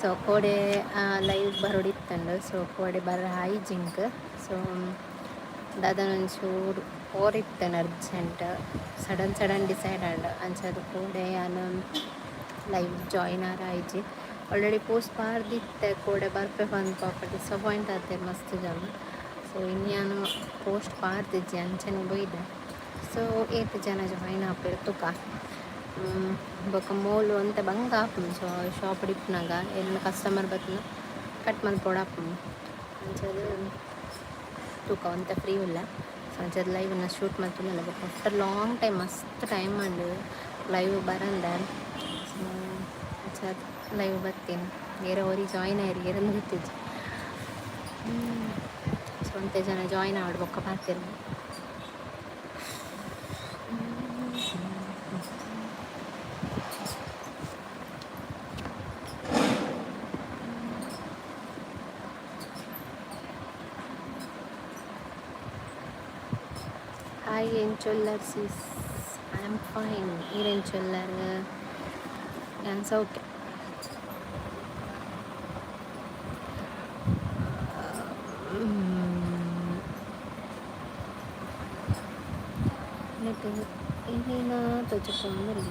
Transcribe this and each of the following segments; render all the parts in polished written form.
ಸೊ ಕೋಡೆ ಲೈವ್ ಬರೊಡಿತ್ತಂಡು. ಸೊ ಕೋಡೆ ಬರ ಆಯಿಜಿಂಕ್. ಸೊ ದಾದನ ಒಂಚೂರು ಪೋರಿತ್ತಂಡು ಅರ್ಜೆಂಟ್, ಸಡನ್ ಸಡನ್ ಡಿಸೈಡ್ ಆಂಡ್. ಅಂಚಾದ್ ಕೋಡೆ ಯಾನ್ ಲೈವ್ ಜಾಯಿನ್ ಆರ ಆಯಿಜಿ. ಆಲ್ರೆಡಿ ಪೋಸ್ಟ್ ಪಾರ್ದಿತ್ತೆ ಕೋಡೆ ಬರ್ಪೆ ಪಂದ್. ಪಾಪ ಡಿಸಪಾಯಿಂಟ್ ಆತೆರ್ ಮಸ್ತ್ ಜನ. ಸೊ ಇನಿ ಯಾನ್ ಪೋಸ್ಟ್ ಪಾರ್ದಿಜ್ಜಿ, ಅಂಚನೆ ಬೈದೆ. ಸೊ ಏತ್ ಜನ ಜಾಯಿನ್ ಆಪೆರ್ ತುಕ. ಬೊಕ ಮೋಲು ಒಂತೆ ಬಂಗ ಆಪುಂಡು. ಸೊ ಶಾಪ್ ಇಪ್ಪುನಗ ಏರೆನ ಕಸ್ಟಮರ್ ಬತ್ತ್ಂಡ ಕಟ್ ಮಲ್ಪೊಡಾಪುಂಡು. ಅಂಚಾದ್ ತೂಕ, ಒಂತೆ ಫ್ರೀ ಉಲ್ಲ. ಸೊ ಅಂಚಾದ್ ಲೈವ್ನ ಶೂಟ್ ಮಲ್ತೊಂದುಲ್ಲೆ. ಬೊಕ ಆಫ್ಟರ್ ಲಾಂಗ್ ಟೈಮ್, ಮಸ್ತ್ ಟೈಮ್ ಆಂಡ್ ಲೈವ್ ಬರಂದೆ. ಸೊ ಅಂಚಾದ್ ಲೈವ್ ಬತ್ತೀನಿ. ಏರ ಒರಿ ಜಾಯಿನ್ ಆಯೆರ್, ಏರೆಂದ್ ಗೊತ್ತಿಜ್ಜಿ. ಸೊ ಒಂತೆ ಜನ ಜಾಯಿನ್ ಆವಡ್, ಬೊಕ್ಕ ಪಾತೆರ್ಗ. ಹಾಯ್, ಎಂಚ ಉಲ್ಲರ್ ಸಿಸ್? I am fine. ಈರ್ ಎಂಚ ಉಲ್ಲರ್? ಯಾನ್ ಸೌಖ್ಯ. ನೆಟ್ ಏನೇನ ತೋಜಪಾವೊಂದುಲ್ಲೆರ್.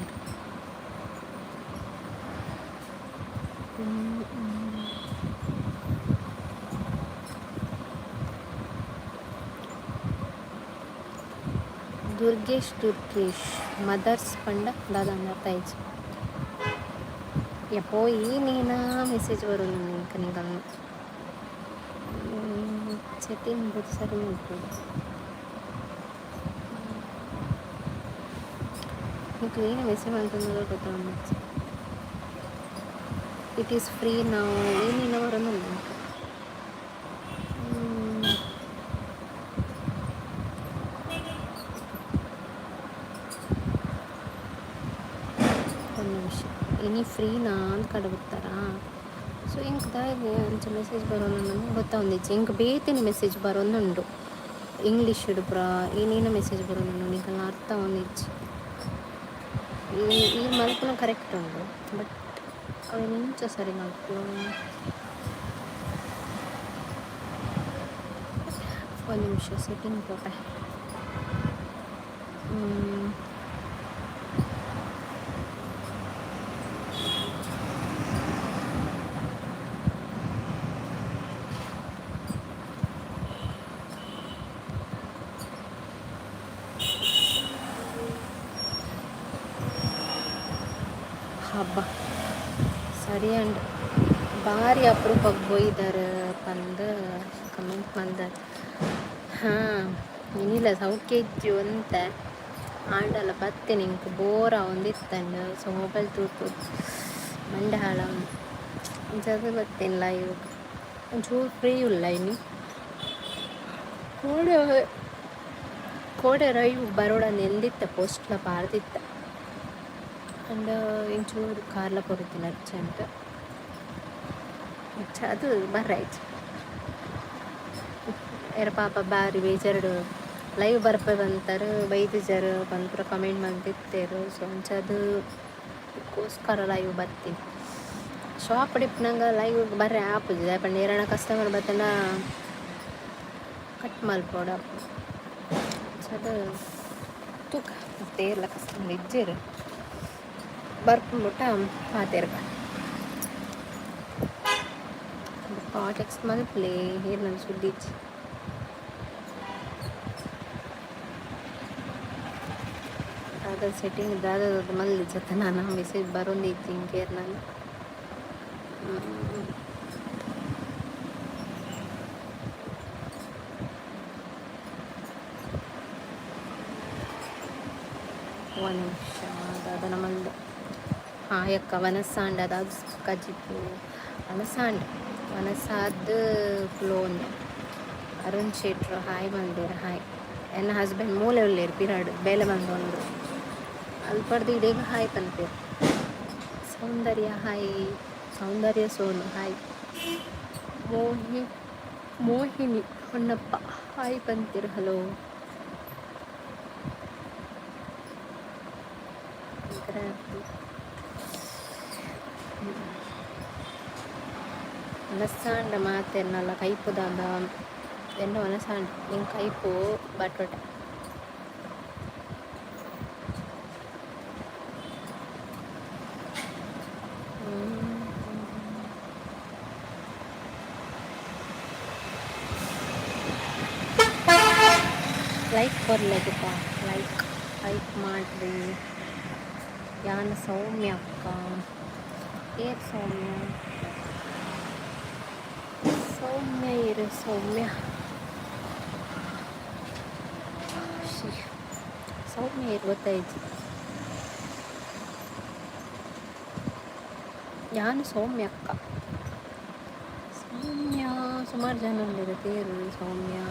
ಹ್ಮ್ ಹ್ಮ್. ದುರ್ಗೇಶ್, ದುರ್ಗೇಶ್ ಮದರ್ಸ್ ಪಂಡ ದಾದ ಅರ್ಥ ಆಯ್ಜಿ. ಯಪ್ಪೋ, ಈ ನೀನ ಮೆಸೇಜ್ ಬರೋದು ಇಂಕ ನಿಕಲ್ನ ಸೆಟ್ಟಿಂಗ್ ಪೂರ ಸರಿ ಮಲ್ಪೊಡು. ನಿಕ್ಲ್ ಏನ ಮೆಸೇಜ್ ಮಲ್ತೊಂದುಲ್ಲೆರ್ ಗೊತ್ತಾವೊಂದಿಜ್ಜಿ. It is free ನಾವು ಏನೇನ ಬರೋದಿಲ್ಲ ಇಂಕ. ಒಂದು ನಿಮಿಷ, ಎನಿ ಫ್ರೀನಾ ಅಂತ ಕಡಬುತ್ತಾರಾ. ಸೊ ಇಂಕ್ ದಾಯೆ ಅಂಚ ಮೆಸೇಜ್ ಬರೋದು ಗೊತ್ತಾವೊಂದಿಜ್ಜಿ. ಇಂಕ್ ಬೇತೆನೆ ಮೆಸೇಜ್ ಬರೋದುಂಡು, ಇಂಗ್ಲೀಷ್ ಪೂರ ಏನೇನೋ ಮೆಸೇಜ್ ಬರೋದುಂಡು. ನಿಕಲ್ನ ಅರ್ಥ ಆವೊಂದಿಜ್ಜಿ. ಈ ಈ ಮಲ್ಪುನ ಕರೆಕ್ಟ್ ಉಂಡು, ಬಟ್ ಅವೆನ್ ಇಂಚ ಸರಿ ಮಲ್ಪು. ಒಂದು ನಿಮಿಷ, ಸೆಟ್ಟಿಂಗ್ ಪೋಪೆ. ಹಬ್ಬ ಸರಿ ಅಂಡ್ ಬಾರಿ ಅಪರೂಪಕ್ಕೆ ಬೈದಾರ ಪಂದ್ ಕಮೆಂಟ್ ಮಲ್ದಾರ್. ಹಾಂ, ಏನಿಲ್ಲ, ಸೌಖ್ಯ ಇಜ್ಜಿ ಒಂತೆ. ಆಂಡಲ ಬತ್ತೀನಿ. Ink bore ಆವೊಂದಿತ್ತಂಡ್. ಸೊ ಮೊಬೈಲ್ ತೂತು ಮಂಡೆ ಹಾಳಾವೊಂದು. ಅಂಚಾದ್ ಬತ್ತೀನಿ ಲೈವ್. ಒಂಚೂರು ಫ್ರೀ ಉಲ್ಲ ಇನಿ. ಕೋಡೆ ಕೋಡೆ ಲೈವ್ ಬರೋಡಂದು ಎಂದಿತ್ತ, ಪೋಸ್ಟ್ಲ ಪಾರ್ದಿತ್ತ. ಆ್ಯಂಡ್ ಒಂಚೂರು ಕಾರ್ಲ ಪೋದಿತ್ತಿನ ಅರ್ಜೆಂಟ್. ಅದು ಬರ್ರಾಯ್ತು. ಏರ ಪಾಪ ಬಾರಿ ಬೇಜಾರ್ಡ್ ಲೈವ್ ಬರ್ಪೆ ಬಂತಾರ, ಬೈದಿಜಾರ್ ಪಂದ್ ಪೂರ ಕಮೆಂಟ್ ಮಲ್ತಿತ್ತೆರ್. ಸೊ ಅಂಚಾದ್ ಗೋಸ್ಕರ ಲೈವ್ ಬತ್ತೀನಿ. ಶಾಪ್ ಇಪ್ಪುನಗ ಲೈವ್ ಬರ್ರೆ ಆಪುಜಿ, ದಾಯೆ ಪಂಡ ಏರನ ಕಸ್ಟಮರ್ ಬತ್ತಂಡ ಕಟ್ ಮಲ್ಪೊಡು. ಅಂಚಾದ್ ತೂಕ, ಮತ್ತೆ ಏರ್ಲ ಕಸ್ಟಮರ್ ಇಜ್ಜೆರ್. ಬರ್ಪುಂಡು ಮುಟ್ಟ ಪಾತೆರ್ಗ. ಟೆಕ್ಸ್ಟ್ ಮಲ್ಪುಲೆ, ಏರ್ನ ಸುದ್ದಿ ಇಜ್ಜಿ. ದಾದ ಸೆಟ್ಟಿಂಗ್ ದಾದ ಮಲ್ದಿಜತ್ತ ನಾನು. ಮೆಸೇಜ್ ಬರೋಂದಿಜ್ಜಿ ಇಂಕ್ ಏರ್ನಲ. ಒಂದು ನಿಮಿಷ, ದಾದನ ಮಲ್ದೆ. ಹಾಯ್ ಅಕ್ಕ, ವನಸಾಂಡ್ ಅದಾದ ಕಜಿಪು ವನಸಾಂಡ್ ವನಸಾದ್ ಕ್ಲೋನ್. ಅರುಣ್ ಶೆಟ್ರು ಹಾಯ್ ಮಲ್ದೇರ್, ಹಾಯ್. ಎನ್ನ ಹಸ್ಬೆಂಡ್ ಮೂಲೆ ಉಲ್ಲೇರ್, ಪಿರಾಡ್ ಬೇಲೆ ಬಂದೊಂದು ಅಲ್ಪಡ್ದು ಇಡೀಗ ಹಾಯ್ ಪನ್ಪೆರ್. Soundarya hi, Soundarya Sonu hi, Mohini Honnappa hi ಪಂತಿರ್, ಹಲೋ. ವನಸ್ಸಾಂಡ ಮಾತೆರ್ನಲ ಕೈಪುದಾಗ ಎನ್ನ ವನಸಾಂಡ ನಿಂಗೆ ಕೈಪು ಬಟೋಟೆ. ಲೈಕ್ ಕೊರ್ಲೆಗಪ್ಪ, ಲೈಕ್ ಲೈಕ್ ಮಾಡ್ರಿ. ಯಾನ್ ಸೌಮ್ಯ ಅಕ್ಕ. ಏರ್ ಸೌಮ್ಯ? ಸೌಮ್ಯ ಇರು ಸೌಮ್ಯ. ಶ್ಶಿ. ಸೌಮ್ಯ ಇರು ಗೊತ್ತಾಯ್ತು. ಯಾನು ಸೌಮ್ಯ ಅಕ್ಕ. ಸೌಮ್ಯ ಸುಮಾರು ಜನ ಉಲ್ಲೆರ್ ತೇರು Soumya.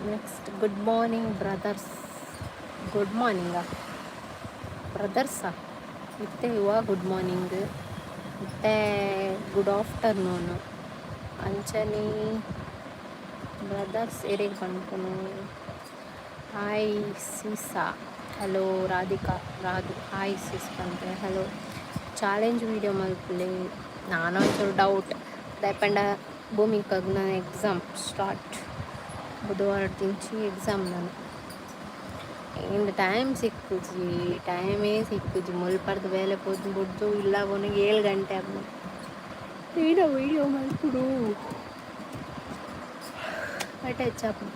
Next, good morning brothers. Good morning ಬ್ರದರ್ಸಾ? ಇತ್ತೆ ಇವ ಗುಡ್ ಮಾರ್ನಿಂಗ್, ಇತ್ತೆ ಗುಡ್ ಆಫ್ಟರ್ನೂನ್. ಅಂಚನೆ ಬ್ರದರ್ಸ್ ಎರೆಗ್ ಪನ್ಪುನು? ಹಾಯ್ ಸೀಸಾ, hello Radhika, Radhu hi sis ಪನ್ಪೆ. ಹಲೋ, ಚಾಲೆಂಜ್ ವೀಡಿಯೋ ಮಲ್ಪುಲೆ. ನಾನು ಒಂಚೂರು ಡೌಟ್. ದಾಯೆ ಪಂಡ ಭೂಮಿಕಾಗ್ ನನ್ನ ಎಕ್ಸಾಮ್ ಸ್ಟಾರ್ಟ್, ಬುಧವಾರದಿಂಚಿ ಎಕ್ಸಾಮ್. ನಾನು ಇಂದು ಟೈಮ್ ಸಿಕ್ಕುಜಿ, ಟೈಮೇ ಸಿಕ್ಕುಜಿ. ಮುಲ್ಪರ್ದು ಬೇಲೆ ಪೋದು ಬುಡ್ದು ಇಲ್ಲ ಕೊನೆಗೆ 7 ಗಂಟೆ ಆಪುಂಡು. ಈಡ ವೀಡಿಯೋ ಮಲ್ಪುಡು ಬಟ್ ಹೆಚ್ಚಾಪುಂಡು.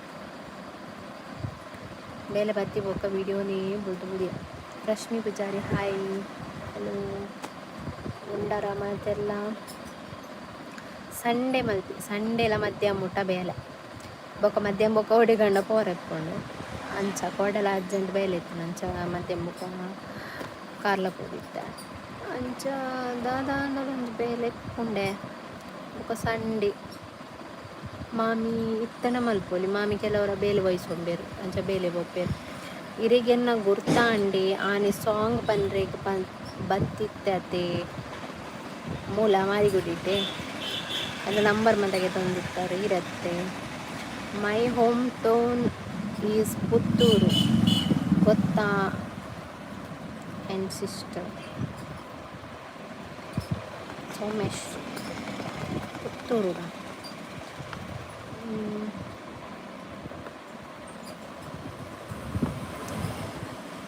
ಬೇಲೆ ಬತ್ತಿ ಬೊಕ್ಕ ವೀಡಿಯೋನೇ ಬುಡ್ದು ಬುಡಿಯ. Rashmi Poojary hi, hello. ಉಂಡರ ಮಾತೆಲ್ಲ? ಸಂಡೇ ಮಲ್ಪಿ. ಸಂಡೇಲ ಮಧ್ಯಾಹ್ನ ಮುಟ್ಟ ಬೇಲೆ, ಬೊಕ್ಕ ಮಧ್ಯಾಹ್ನ ಬೊಕ್ಕ ಒಡಿಗಂಡ ಪೋರೆಪ್ಪುಂಡು. ಅಂಚ ಕೋಡೆಲ ಅರ್ಜೆಂಟ್ ಬೇಲೆ ಇತ್ತು, ಅಂಚ ಮಧ್ಯಾಹ್ನ ಬೊಕ್ಕ ಕಾರ್ಲ ಪೋದಿತ್ತೆ. ಅಂಚ ದಾದಾಂಡಲ ಒಂಜಿ ಬೇಲೆ ಇಪ್ಪುಂಡೆ. ಬೊಕ್ಕ ಸಂಡೇ ಮಾಮಿ ಇತ್ತನ ಮಲ್ಪೊಲಿ. ಮಾಮಿ ಕೆಲವರ ಬೇಲೆ ವಹಿಸೊಂಬೆರು, ಅಂಚ ಬೇಲೆ ಪೋಪೆರ್. ಇರೆಗೆನ್ನ ಗುರ್ತಾಂಡಿ. ಆನೆ ಸಾಂಗ್ ಪನ್ರೆಗ್ ಪನ್ ಬತ್ತಿತ್ತೆ ಅತೆ ಮೂಲ ಮಾರಿಗುಡಿಟ್ಟೆ. ಅಲ್ಲ, ನಂಬರ್ ಮಾತ ಗೆತೊಂದಿತ್ತಾರೆ ಇರತ್ತೆ. My home town is Puttur ಗೊತ್ತಾ? And sister Somesh Puttur.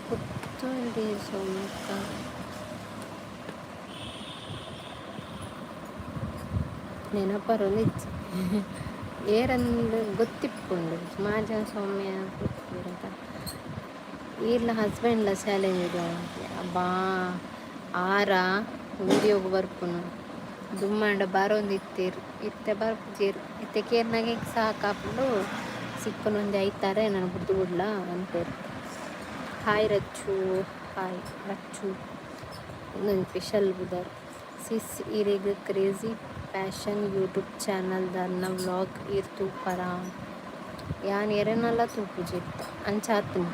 ಪುತ್ತೂರು ಸೋಮಕ್ಕ. ನೆನಪರೊಂದಿಜ್ಜಿ, ಏರಂದು ಗೊತ್ತಿಪ್ಪುಂಡು. ಸುಮಾರು ಜನ ಸೌಮ್ಯ ಪುತ್ತೂರು ಅಂತ. ಈರ್ಲ ಹಸ್ಬೆಂಡ್ಲ ಚಾಲೆಂಜ್ ವಿಡಿಯೋ ಅಬ್ಬಾ ಆರ ವಿಡಿಯೋಗ್ ಬರ್ಪುನು. ದುಮ್ಮಾಂಡ ಬರೋಂದಿತ್ತೀರ್, ಇತ್ತೆ ಬರ್ಪುಜೆರ್. ಇತ್ತೆ ಕೇರ್ನಾಗ ಸಾಕಾಪುಂಡು, ಸಿಕ್ಕುನೊಂಜಿ ಐತಾರೆ ನಾನು ಬುಡ್ದು ಬುಡ್ಲ ಅನ್ಪೇರು. Hi Rachchu, hi Rachchu. ಉಂದೊಂಜಿ ಸ್ಪೆಷಲ್ ಬುದರ್. ಸಿಸ್, ಇರೆಗ್ ಕ್ರೇಜಿ ಪ್ಯಾಷನ್ ಯೂಟ್ಯೂಬ್ ಚಾನಲ್ ದಾರ್ನ ವ್ಲಾಗ್ ಈರ್ ತೂಪರ? ಯಾನ್ ಎರೆನಲ ತೂಪುಜಿ ಇತ್ತೆ, ಅಂಚ ಆತ್ಂಡ್.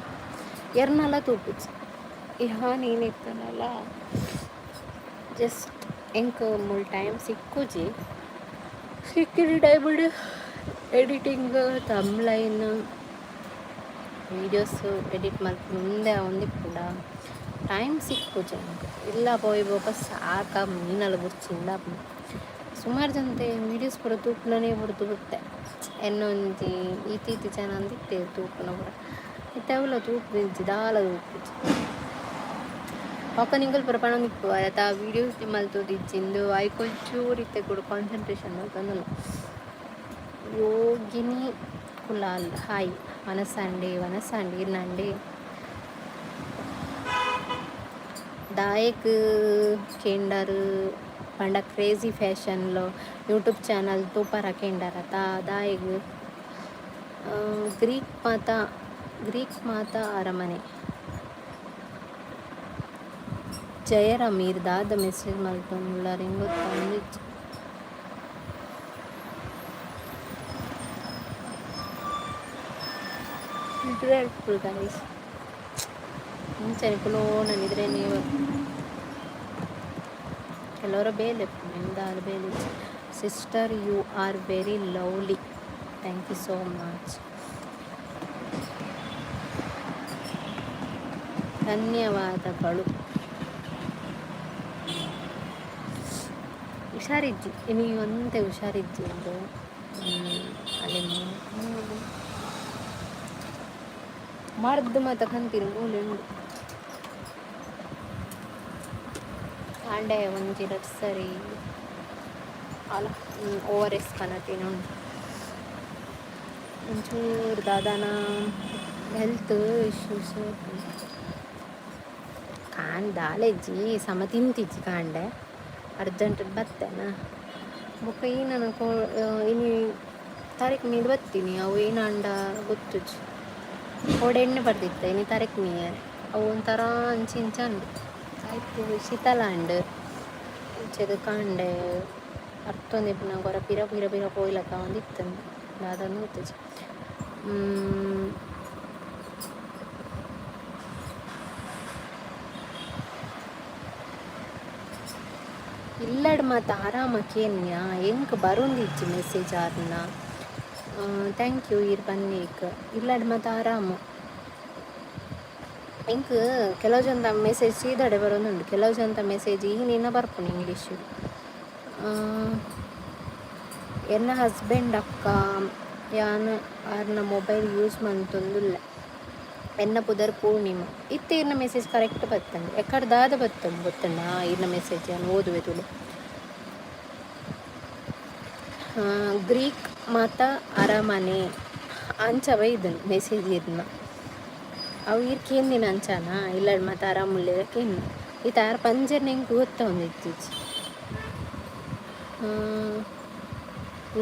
ಎರ್ನಲ ತೂಪುಜಿ ಯಾನ್. ಏನಿತ್ತನಲ್ಲ, ಜಸ್ಟ್ ಎಂಕ್ ಮೂಲು time ಸಿಕ್ಕುಜಿ. ಸಿಕ್ಕಿನ ಟೈಮುಡು editing, ತಮ್ಲೈನ್, videos edit ಮಲ್ಪುನು ಉಂದೆ ಆವೊಂದಿಪ್ಪುಂಡ, time ಸಿಕ್ಕುಜಿ ಎಂಕ್. ಇಲ್ಲ ಪೋಯಿ ಬೊಕ ಸಾಕ ಮೀನಲ ಬೊರ್ಚಿಂದ ಆಪುಂಡು. ಸುಮಾರು ಜನತೆ ವೀಡಿಯೋಸ್ ಪೂರ ತೂಪುನನೇ ಬುಡ್ದು ಬುಡ್ತೆ. ಎನ್ನೊಂಜಿ ಈತ್ ಈತ್ ಜನ ಅಂದಿತ್ತೆರ್ ತೂಪುನ ಪೂರ. ಇತ್ತೆ ಅವುಲ ತೂಪುನಿಜ್ಜಿ, ದಾಲ ತೂಪುಜಿ. ಬೊಕ ನಿಕುಲು ಪೂರ ಪನೊಂದಿಪ್ಪುವರ್ ಅತ್ತ, ವೀಡಿಯೋಸ್ ಮಲ್ತೊಂದಿಜ್ಜಿ ಇಂದು. ಐಕ್ ಒಂಚೂರು ಇತ್ತೆ ಕುಡ ಕಾನ್ಸಂಟ್ರೇಷನ್ ಮಲ್ತೊಂದುಲ್ಲ. ಯೋಗಿನಿ ಕುಲಾಲ್ ಹಾಯ್. ವನಸಂಡಿ, ವನಸಂಡಿ ಇರ್ನಂಡಿ. ದಾಯಕ್ ಕೇಂಡರ್ ಪಂಡ ಕ್ರೇಜಿ ಫ್ಯಾಷನ್ಲು ಯೂಟ್ಯೂಬ್ ಚಾನಲ್ ತೂಪರ ಕೇಂಡರ್ ಅತ್ತ ದಾಯೆಗ್? ಗ್ರೀಕ್ ಮಾತಾ, ಗ್ರೀಕ್ ಮಾತಾ ಅರಮನೆ. ಜಯರಾಮ್ ಈರ್ ದಾದ ಮೆಸೇಜ್ ಮಲ್ತೊಂದುಲ್ಲರ್ ಎಂಕ್ ಗೊತ್ತೊಂದಿಜ್ಜಿ. ನಿದ್ರೆ ಬರ್ಪುಂಡು ಗೈಸ್. ಇಂಚನೆ ಕುಲೋನ ನಿದ್ರೆನೇ ಬರ್ಪುಂಡು. ಕೆಲವರ ಬೇಲೆ ಇಪ್ಪುಂಡು, ದಾಲ ಬೇಲೆ ಇಜ್ಜಿ. Sister, you are very lovely. Thank you so much. ಧನ್ಯವಾದಗಳು. ಹುಷಾರಿಜ್ಜಿ, ಇನಿ ಒಂತೆ ಹುಷಾರಿಜ್ಜಿ ಉಂದು. ಅಲ್ಲಿ ಮರ್ದ್ ಮಾತ ಕಂತಿನ ಮೂಲೆ ಉಂಡು. ಕಾಂಡೆ ಒಂಜಿ ರಡ್ಡ್ ಸರಿ ಅಲ ಓ ಆರ್ ಎಸ್ ಕನತಿನ ಉಂಡು. ಒಂಚೂರು ದಾದಾನ ಹೆಲ್ತ್ ಇಶ್ಯೂಸ್. ಕಾಂಡೆ ದಾಲ ಇಜ್ಜಿ, ಸಮ ತಿಂತಿಜ್ಜಿ. ಕಾಂಡೆ ಅರ್ಜೆಂಟ್ ಬತ್ತೆನಾ, ಬೊಕ್ಕ ಈ ನನ ಕೋ ಇನಿ ತಾರೀಕು ಮೀದ್ ಬತ್ತೀನಿ. ಅವು ಏನಾಂಡ ಗೊತ್ತುಜ್ಜಿ. ಕೋಡೆ ಎಣ್ಣೆ ಪರ್ದಿತ್ತೆ, ಇನಿ ತಾರೀಕು ಮೀಯರೆ. ಅವು ಒಂಥರ ಅಂಚಿ ಇಂಚ ಅಂಡು ಆಯ್ತು, ಶೀತಲ ಅಂಡು. ಅಂಚದ ಕಾಂಡೆ ಅರ್ತೊಂದಿಪ್ಪುನಗ ಒರ ಪಿರ ಪಿರ ಪಿರ ಪೋಯಿಲಕ ಆವೊಂದಿತ್ತುಂಡು. ದಾದನ ಗೊತ್ತುಜ್ಜಿ. ಇಲ್ಲಡ್ ಮಾತ ಆರಾಮ ಕೇನ್ಯ. ಎಂಕ್ ಬರೊಂದಿಜ್ಜಿ ಮೆಸೇಜ್ ಆರ್ನ. Thank you ಈರ್ ಬನ್ನೇಕ್. ಇಲ್ಲಡ್ ಮಾತ ಆರಾಮ. ಎಂಕ್ ಕೆಲವು ಜನತ ಮೆಸೇಜ್ ಸೀದಡೆ ಬರೋದುಂಡು, ಕೆಲವು ಜನತ ಮೆಸೇಜ್ ಈ ನಿನ್ನ ಬರ್ಪುಂಡು ಇಂಗ್ಲೀಷ್. ಎನ್ನ ಹಸ್ಬೆಂಡ್ ಅಕ್ಕ, ಯಾನ್ ಆರ್ನ ಮೊಬೈಲ್ ಯೂಸ್ ಮಂತೊಂದುಲ್ಲೆ. ಎನ್ನ ಪುದರ್ ಪೂರ್ಣಿಮಾ. ಇತ್ತೆ ಇರ್ನ ಮೆಸೇಜ್ ಕರೆಕ್ಟ್ ಬತ್ತಂಡು. ಎಕ್ಕಡ್ ದಾದ ಬತ್ತಂಡು ಗೊತ್ತುಂಡ? ಇರ್ನ ಮೆಸೇಜ್ ಯಾನ್ ಓದುವೆ ತುಲೆ. ಗ್ರೀಕ್ ಮಾತ ಅರಮನೆ ಅಂಚ ಬೈದುಂಡು ಮೆಸೇಜ್ ಇರ್ನ. ಅವು ಈರ್ ಕೇಂದಿನ ಅಂಚಾನ, ಇಲ್ಲಡ್ ಮಾತ ಆರಾಮುಲ್ಲೆರ ಕೇಂದಿನ. ಇತ್ತೆ ಆರ್ ಪಂಜೆರ್ನ ಎಂಕ್ ಗೊತ್ತವೊಂದಿತ್ತಿಜಿ.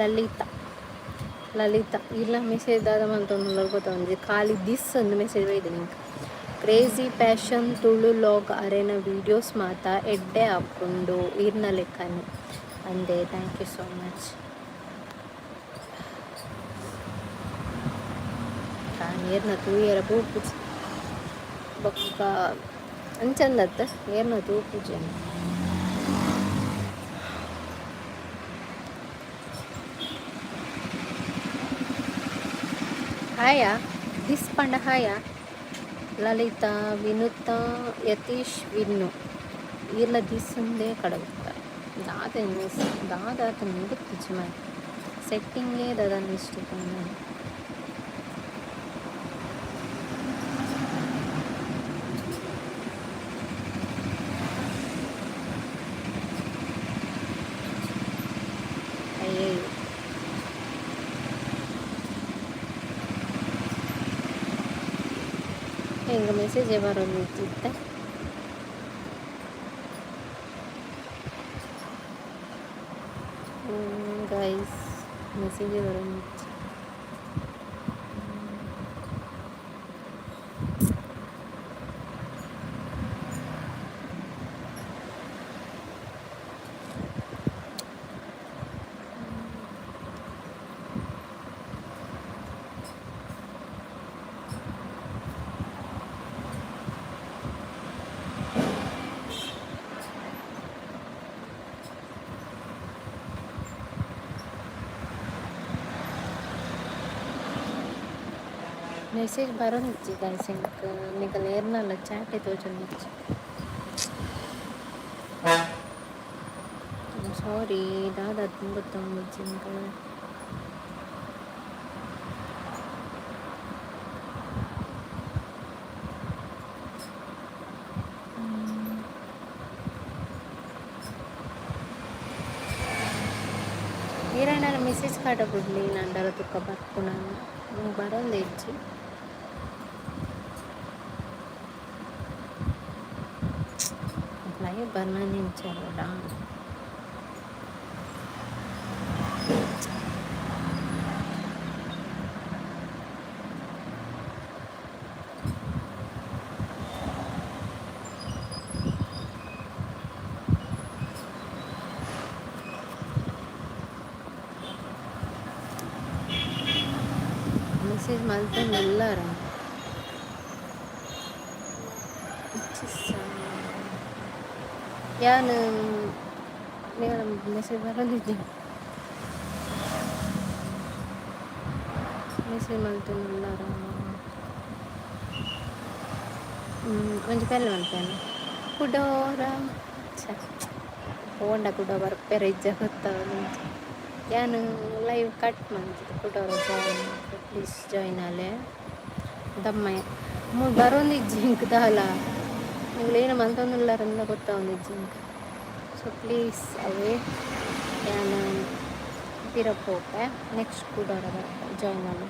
ಲಲಿತಾ, ಲಲಿತಾ ಇಲ್ಲ ಮೆಸೇಜ್ ದಾದ ಮಂತೊಂದುಲ್ಲರ್ ಗೊತ್ತವೊಂದಿಜ್ಜಿ. ಖಾಲಿ this ಅಂದ್ ಮೆಸೇಜ್ ಬೈದುಂಡು ಎಂಕ್. ಕ್ರೇಜಿ ಪ್ಯಾಷನ್ ತುಳು ಲಾಗ್ ಅರೆನ ವೀಡಿಯೋಸ್ ಮಾತ ಎಡ್ಡೆ ಆಪುಂಡು, ಈರ್ನ ಲೆಕ್ಕನೆ ಅಂದೆ. Thank you so much. ಏರ್ನ ತೂಯರ ಪೋಪುಜಿ ಬೊಕ್ಕ ಅಂಚಂದತ್ತ, ಏರ್ನ ತೂಪುಜಿ. ಹಾಯ this ಪಂಡ ಹಾಯ. ಲಲಿತಾ, ವಿನುತಾ, ಯತೀಶ್, ವಿನ್ನು ಈರ್ಲ this ಉಂದೇ ಕಡಗುತ್ತ. ದಾದ ಮಿಸ್ ದಾದ ಗೊತ್ತಿಜ್ಜಿ ಮಾರ್ರೆ. ಸೆಟ್ಟಿಂಗೇ ದಾದ ಮಿಸ್ಟೇಕ್. ಅಯ್ಯಯ್ಯೋ, ಎಂಕ್ ಮೆಸೇಜೇ ಬರೊಂದಿತ್ತಿತ್ತೆ. ಗೈಸ್, ಮೆಸೇಜೇ ಬರೊಂದಿಜ್ಜಿ. ಮೆಸೇಜ್ ಬರೊಂದಿಜ್ಜಿ ಗೈಸ್ ಎಂಕ್. ನಿಕಲ್ ಏರ್ನಲ ಚಾಟ್ ತೋಜೊಂದಿಜ್ಜಿ. ಸಾರಿ, ದಾದ ಗೊತ್ತವೊಂದಿಜ್ಜಿ ಎಂಕ್. ಈರಾಂಡಲ ಮೆಸೇಜ್ ಕಾಟ ಬುಡ್ಲಿ, ನಾಂಡಲ ತುಕ್ಕ ಬರ್ಪುನ. ಬರೊಂದೇ ಇಜ್ಜಿ. ಲೈವ್ ಬರ್ನಂದಿಂಚ ಮೆಸೇಜ್ ಮಲ್ತೊಂದುಲ್ಲಾರ. ಯಾನ್ ಮೆಸೇಜ್ ಬರೊಂದಿಜ್ಜಿ. ಮೆಸೇಜ್ ಮಲ್ತೊಂದುಲ್ಲಾರ. ಒಂಜಿ ಪೆಲ್ಲ ಮಲ್ಪೆನ ಕುಡೋರ. ಛೆ, ಪೋಂಡ ಕುಡ ಬರ್ಪೆರ ಇಜ್ಜ ಗೊತ್ತಾವೊಂದಿಜ್ಜಿ. ಯಾನ್ ಲೈವ್ ಕಟ್ ಮಂತುದು ಕುಡೊರ ಜಾಯಿನ್. ಪ್ಲೀಸ್ ಜಾಯಿನ್ ಆಲೆ. ದಮ್ಮಯ್ಯ, ಮೂಲು ಬರೋಂದಿಜ್ಜಿ ಇಂಕ್ ದಾಲ. ನಿಗುಲು ಏನು ಮಲ್ತೊಂದುಲ್ಲರಂದ ಗೊತ್ತಾವೊಂದಿಜ್ಜಿ ಇಂಕ್. ಸೊ ಪ್ಲೀಸ್, ಅವೇ ಯಾನ್ ಪಿರ ಪೋಪೆ. ನೆಕ್ಸ್ಟ್ ಕುಡೊರ ಬರ್ಪೆ. ಜಾಯಿನ್ ಆಲೆ.